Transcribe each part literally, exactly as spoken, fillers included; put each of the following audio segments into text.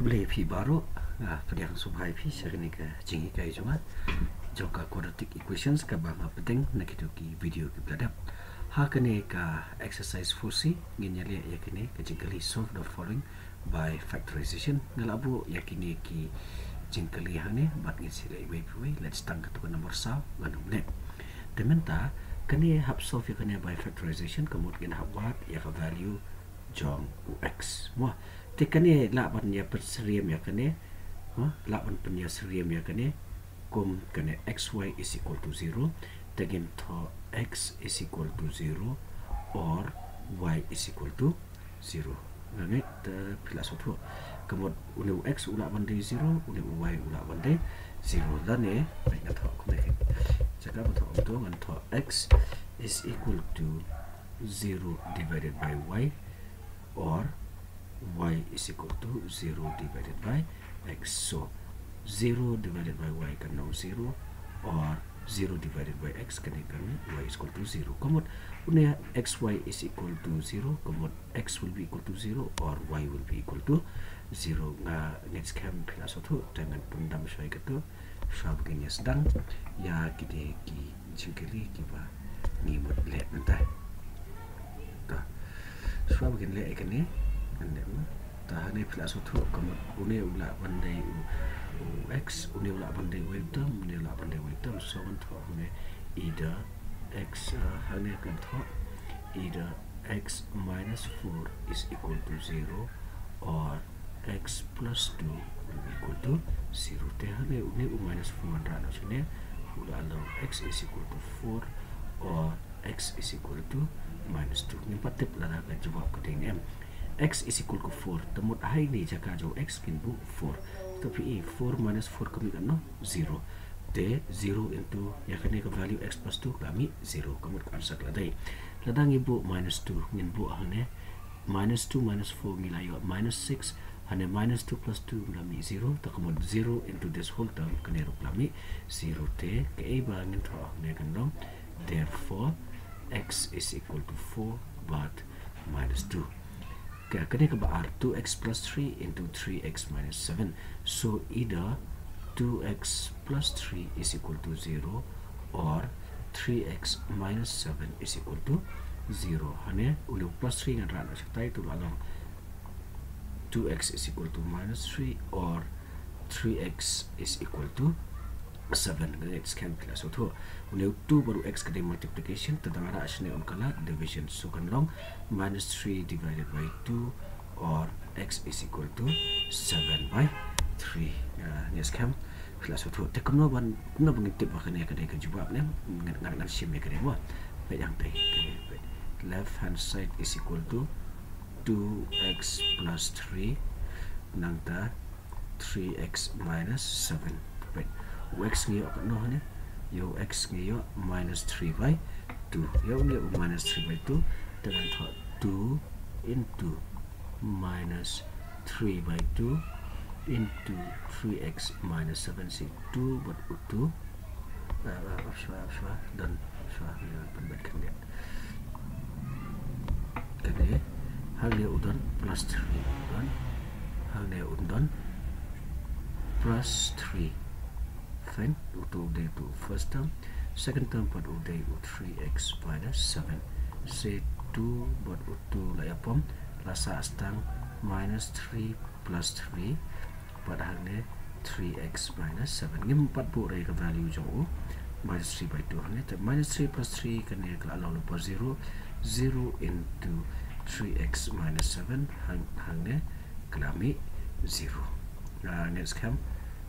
Khublei phi baroh, nga pdiang sngewbha ïa phi sha kane ka jinghikai jong nga jong ka quadratic equations kaba nga pdiang na kito ki video kiba la dep. Ha kane ka exercise four C ngin ïa leh ïa kane ka jingkylli, solve the following by factorization. Nga la buh ïa kine ki jingkylli hangne bad ngin sa leh iwei pa iwei. Let's start katto ka number saw, ngan ym leh. Te mynta kane hap solve ïa kane by factorization, ka mut ngin hap wad ïa ka value jong u x. Mo, te kane lah ban ïa pynsyriem ïa kane. Mo, lah ban pynïasyriem ïa kane kum kane xy is equal to zero. Te ngin thoh x is equal to zero or y is equal to zero. Nga ngeit, eh, phi la sngewthuh. Ka mut une u x u lah ban dei zero, une u y u lah ban dei zero. Lane, eh, nga thoh kumne. Jaka ban thoh kumto, ngan thoh x is equal to zero divided by y, or y is equal to zero divided by x. So zero divided by y kan long zero, or zero divided by x kan long y is equal to zero. Ka mut une xy is equal to zero, ka mut x will be equal to zero or y will be equal to zero. Nga ngeit skhem phi la sngewthuh, te ngan pyndam shuwa ïa kato shuwa ba ngin ïa sdang ïa kine ki jingkylli kiba ngi mut leh mynta. Ta, shuwa ba ngin leh ïa kane, ngan leh ma. Ta, hangne phi la sngewthuh, ka mut une u lah ban dei u, u x, une u lah ban dei u y term, une u lah ban dei u y term. So ngan thoh hangne either x, uh, hangne kan thoh either x minus four is equal to zero or x plus two will be equal to zero. Te hangne une u minus four ngan rah noh shane, u la long x is equal to four or x is equal to minus two. Ngim pat tip lada ka jubab ka dei ne em. X is equal to four, te mut ha ine i jaka jong x ngin buh four. Te phi i four minus four ka mih katno? Zero. Te zero into ïa kane ka value x plus two ka mih zero. Ka mut ka answer ka la dei. Lada ngi buh minus two, ngin buh hangne minus two minus four ngi la ïoh minus six, hangne minus two plus two ngi la mih zero, te ka mut zero into this whole term kane ruh ka la mih zero. Te kaei ba ngin thoh hangne kan long, therefore x is equal to four bad minus two. Ka, kane kaba ar, two x plus three into three x minus seven. So either two x plus three is equal to zero or three x minus seven is equal to zero. Hangne une u plus three ngan rah noh shatai, te u la long two x is equal to minus three or three x is equal to seven. Nga ngeit skhem phi la sngewthuh. Une u two bad u x ka dei multiplication, te da nga rah shane un kylla division. So kan long minus three divided by two or x is equal to seven by three. Nga ngeit skhem phi la sngewthuh. Te kumno ban, kumno ban ngin tip ba kane ka dei ka jubab ne? Ngan, ngan, ngan shim ïa kane mo. Peit hangtai, kane, peit. Left hand side is equal to two x plus three, nangta three x minus seven. Peit, u x ngi ïoh katno hangne? Ïa u x ngi ïoh minus three by two. Ïa u ngi ïoh minus three by two, te ngan thoh two into minus three by two into three x minus seven. Shi two bad u two. Ah, ah, ap shuwa, ap shuwa, don, ap shuwa, ngan pynbeit khyndiat. Kane, hangne u don plus three, u don, hangne u don plus three. Fine, uto u dei u first term, second term pat u dei u three x minus seven. Shi two bad u two la ïa pom, la sah tang minus three plus three, bad hangne three x minus seven. Ngim pat buh re ka value jong u minus three by two hangne. Te minus three plus three kane ka la long lypa zero, zero into three x minus seven, hang, hangne ka la mih zero. Nga ngeit skhem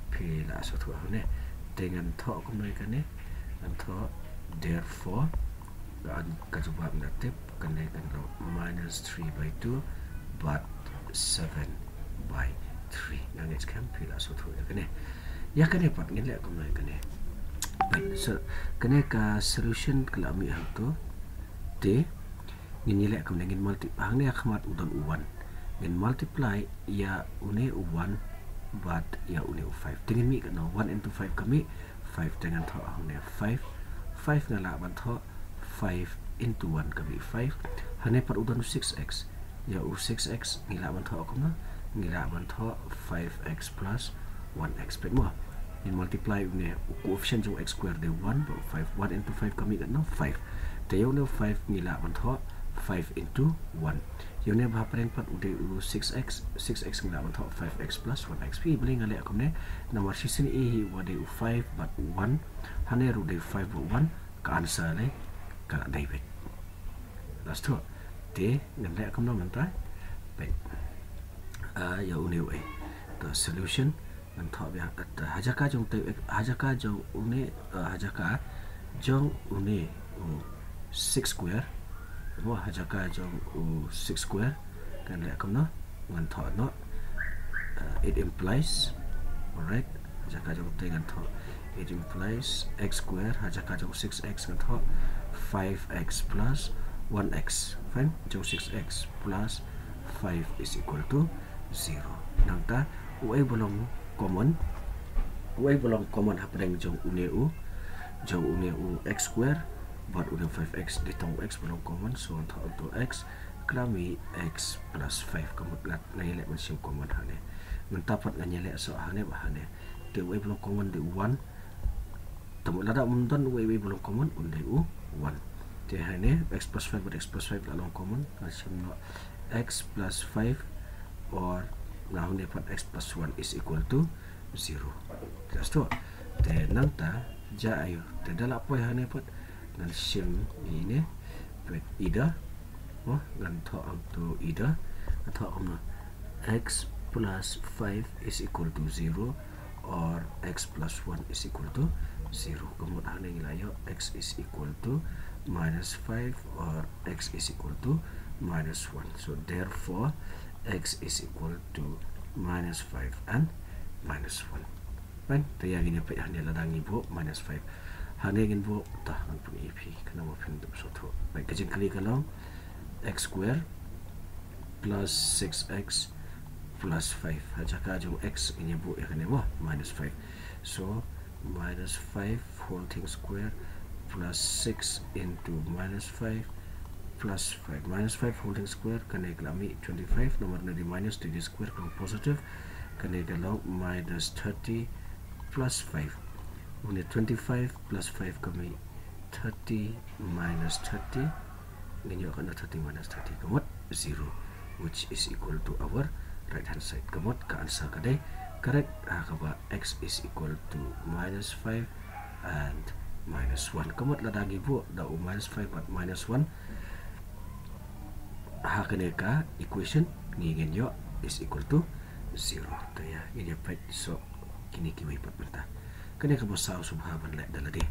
phi la sngewthuh hangne. Te ngan thoh kumno ïa kane, ngan thoh therefore, ka jubab ngi la tip, kane kan long minus three by two bad seven by three. Nga ngeit skhem phi la sngewthuh ïa kane. Ïa kane pat ngin leh kumno ïa kane? Peit, so kane ka solution ka la mih hangto. Te ngin ïa leh kumne, ngin multi-, hangne ha khmat u don u one. Ngin multiply ïa une u one bad ïa une u five. Te ngin mih katno? One into five ka mih five, te ngan thoh hangne five. Five nga lah ban thoh five into one ka mih five. Hangne pat u don u six x. Ïa u six x ngi lah ban thoh kumno? ngi lah ban thoh five x plus one x peit mo. Ngin multiply une u coefficient jong x square dei one, bad five, one into five ka mih katno? Five. Te ïa une five ngi lah ban thoh five into one. Ïa une ba hapdeng pat u dei u six x, six x ngi lah ban thoh five x plus one x. Phi balei nga leh kumne? Namar shisien i hi uba dei u five bad u one, hangne ruh dei five bad one, ka answer lei ka la dei peit. Last two. Te ngan leh kumno mynta? Peit. Ah, ïa une u ei. To solution ngan thoh biang, eh, ha jaka jong te, eh, ha jaka jong une, eh, ha jaka jong une u six square. Mo, ha jaka jong u six square ngan leh kumno? Ngan thoh noh. Uh, it implies, alright, ha jaka jong te ngan thoh, it implies x square, ha jaka jong six x ngan thoh five x plus one x. Fine, jong six x plus five is equal to zero. Nangta u ei ba long common, u ei ba long common hapdeng jong une u, jong une u x square bad une u five x, dei tang u x ba long common, so ngan thoh onto x, ka la mih x plus five. Ka mut nga, nga ïaleh ban shim common hangne. Mynta pat ngan ïaleh soh hangne bad hangne. Te u ei ba long common dei u one. Te mut lada ym don u ei, u ei ba long common, un dei u one. Te hangne x plus five bad x plus five la long common, ngan shim noh x plus five, or na hangne pat x plus one is equal to zero. Just to. Te nangta jia aïu? Te da la poi hangne pat ngan shim ine, peit, either. Oh, ngan thoh onto either. Ngan thoh kumno? X plus five is equal to zero, or x plus one is equal to zero. Ka mut hangne ngi la ïoh x is equal to minus five or x is equal to minus one. So therefore x is equal to minus five and minus one. Fine, te ïa ngin ïa peit hangne lada ngi buh minus five. Hangne ngin buh, ta ngan pyni ïa phi khnang ba phin dup sngewthuh. Peit, ka jingkylli ka long x square plus six x plus five. Ha jaka jong x ngin ïa buh ïa kane mo, minus five. So minus five whole thing square plus six into minus five plus five. Minus five whole thing square, kane ka la mih twenty-five, namar une dei minus, te dei square ka long positive, kane ka long minus thirty plus five. Une twenty-five plus five ka mih thirty minus thirty, ngin ïoh katno thirty minus thirty? Ka mut zero, which is equal to our right hand side. Ka mut ka answer ka dei correct, ha kaba x is equal to minus five and minus one. Ka mut lada ngi buh da u minus five bad minus one ha kane ka equation, ngi ngin ïoh is equal to zero. Te ïa ngin ïa peit soh kine kiwei pat mynta. Kane kaba saw sngewbha ban leh da lade.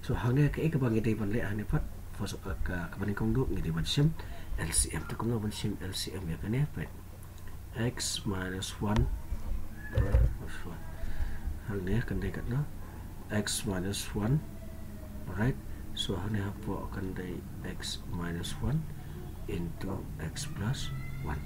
So hangne kaei kaba ngi dei ban leh hangne pat, first, uh, ka, kaba nyngkong duh ngi dei ban shim L C M. Te kumno ban shim L C M ïa kane? Peit, x minus one, uh, minus one. Hangne kan dei katno? X minus one. Alright. So hangne hapoh kan dei x minus one into x plus one.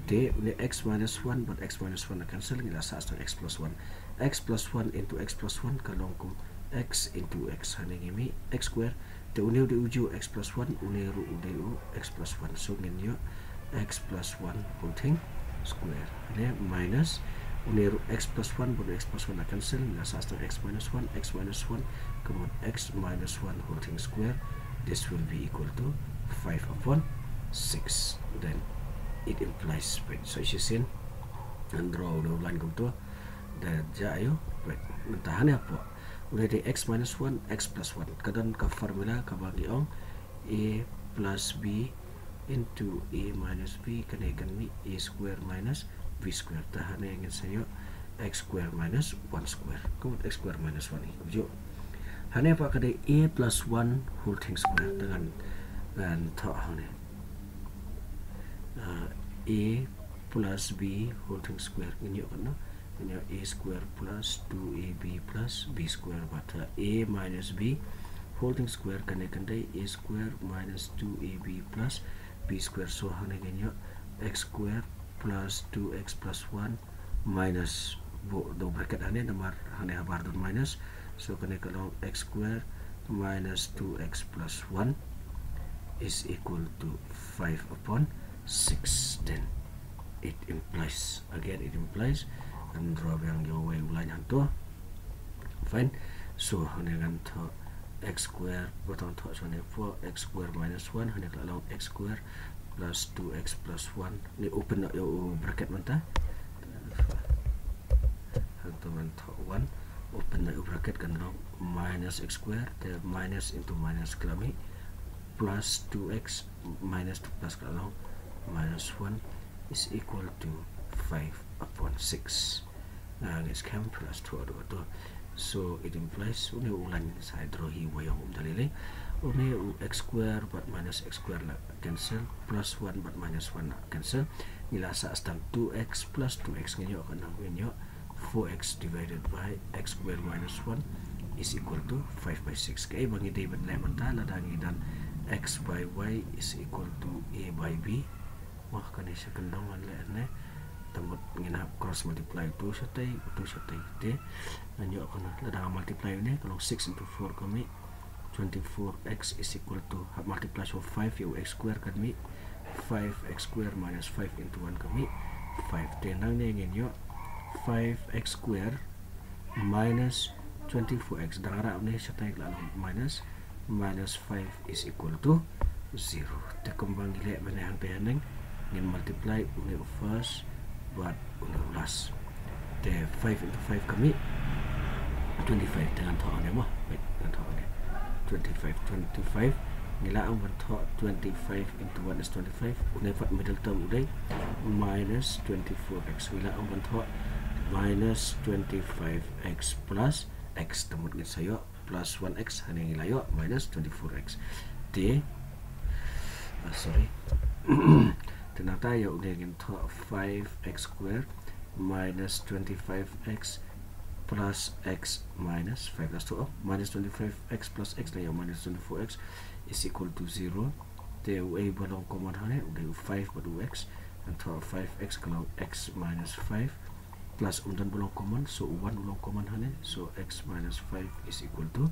Te une x minus one bad x minus one la cancel, ngi la sah tang x plus one. X plus one into x plus one ka long kum x into x, hangne ngi mih x square. Te une u dei u juh x plus one, une ruh u dei u x plus one. So ngin ïoh x plus one whole thing square. Hangne minus, une ruh x plus one bad une x plus one la cancel, ngi la sah tang x minus one, x minus one, ka mut x minus one whole thing square. This will be equal to five upon six. Then it implies, peit, sa shisien ngan draw une u line kumto. Da jia aïu? Peit, mynta hangne hapoh une dei x minus one, x plus one. Ka don ka formula kaba ngi ong a plus b into a minus b, kane kan mih a square minus b square. Te hangne ngin sa ïoh x square minus one square. Ka mut x square minus one, kumjuh. Hangne pat ka dei a plus one whole thing square. Te ngan, ngan thoh hangne, uh, a plus b whole thing square. Ngin ïoh katno? Ngin ïoh a square plus two a b plus b square, bad a minus b whole thing square, kane kan dei a square minus two a b plus b square. So hangne ngin ïoh x square plus two x plus one minus, buh da u bracket hangne namar hangne habar don minus. So kane ka long x square minus two x plus one is equal to five upon six. Then it implies, again it implies, and draw biang ïa uwei u line hangto. Fine. So hangne ngan thoh x square, ba tang thoh shane four x square minus one, hangne ka la long x square plus two x plus one. Ni open ïa u bracket mynta. Hangto ngan thoh one, open ïa u bracket kan long minus x square, te minus into minus ka la mih, plus two x minus two plus ka la long minus one is equal to five upon six. Nga ngeit skhem phi la sngewthuh haduh kato. So it implies, une u line sa draw hi wei ong um da lei lei. Une u x square bad minus x square la cancel, plus one bad minus one la cancel. Ngi la sah tang two x plus two x, ngin ïoh katno? Ngin ïoh four x divided by x square minus one is equal to five by six. Kaei ba ngi dei ban leh mynta, lada ngi don x by y is equal to a by b. Wah, kane sha kyndong ngan leh ne. Te mut ngin hap cross multiply uto shatei, uto shatei te. Ngan ïoh katno? Lada nga multiply une, ka long six into four ka mih twenty-four x is equal to, hap multiply sha five ïa u x square kan mih five x square minus five into one ka mih five. Te nangne ngin ïoh five x square minus twenty-four x. Dang rah une shatei ka la long minus, minus five is equal to zero. Te kumba ngi leh mynne hangtei haneng, ngin multiply une u first bad une u last. Te five into five ka mih twenty-five, te ngan thoh hangne mo. Wait, ngan thoh hangne. Twenty-five, twenty-five. Ngi la ong ban thoh twenty-five into one is twenty-five. Une pat middle term u dei minus twenty-four x. Ngi la ong ban thoh minus twenty-five x plus x, te mut ngin sa ïoh plus one x, hangne ngi la ïoh minus twenty-four x. Te, ah, sorry. Te nangta ïa une ngin thoh five x square minus twenty-five x plus x minus five. Last two, oh, minus twenty-five x plus x, la ïoh minus twenty-four x is equal to zero. Te uei ba long common hangne, u dei u five bad u x. Ngan thoh five x ka long x minus five, plus um don ba long common, so u one u long common hangne, so x minus five is equal to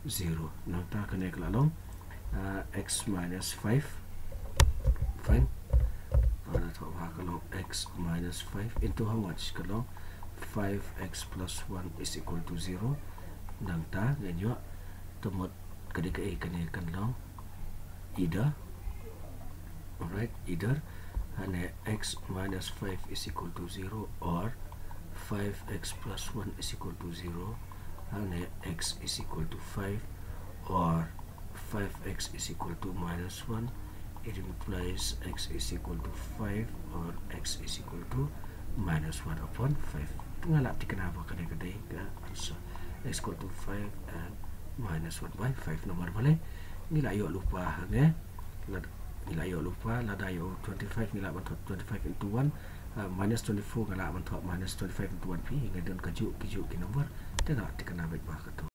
zero. Nangta kane ka la long, uh, x minus five. Fine. Ngan thoh ba ka long x minus five into how much? Ka long five x plus one is equal to zero. Nangta ngan ïoh, te mut ka dei kaei kane? Kan long either, alright, either hangne x minus five is equal to zero, or five x plus one is equal to zero, hangne x is equal to five, or five x is equal to minus one. It implies x is equal to five or x is equal to minus one upon five. Nga lah thikna ba kane ka dei ka answer, x equal to five and minus one by five. Namar balei? Ngi la ïoh lypa hangne. Lad-, ngi la ïoh lypa, lada ïoh twenty-five ngi lah ban thoh twenty-five into one, uh, minus twenty-four ngi lah ban thoh minus twenty-five into one. Phi nga don kajuh kajuh ki number, te nga lah thikna beit ba kato.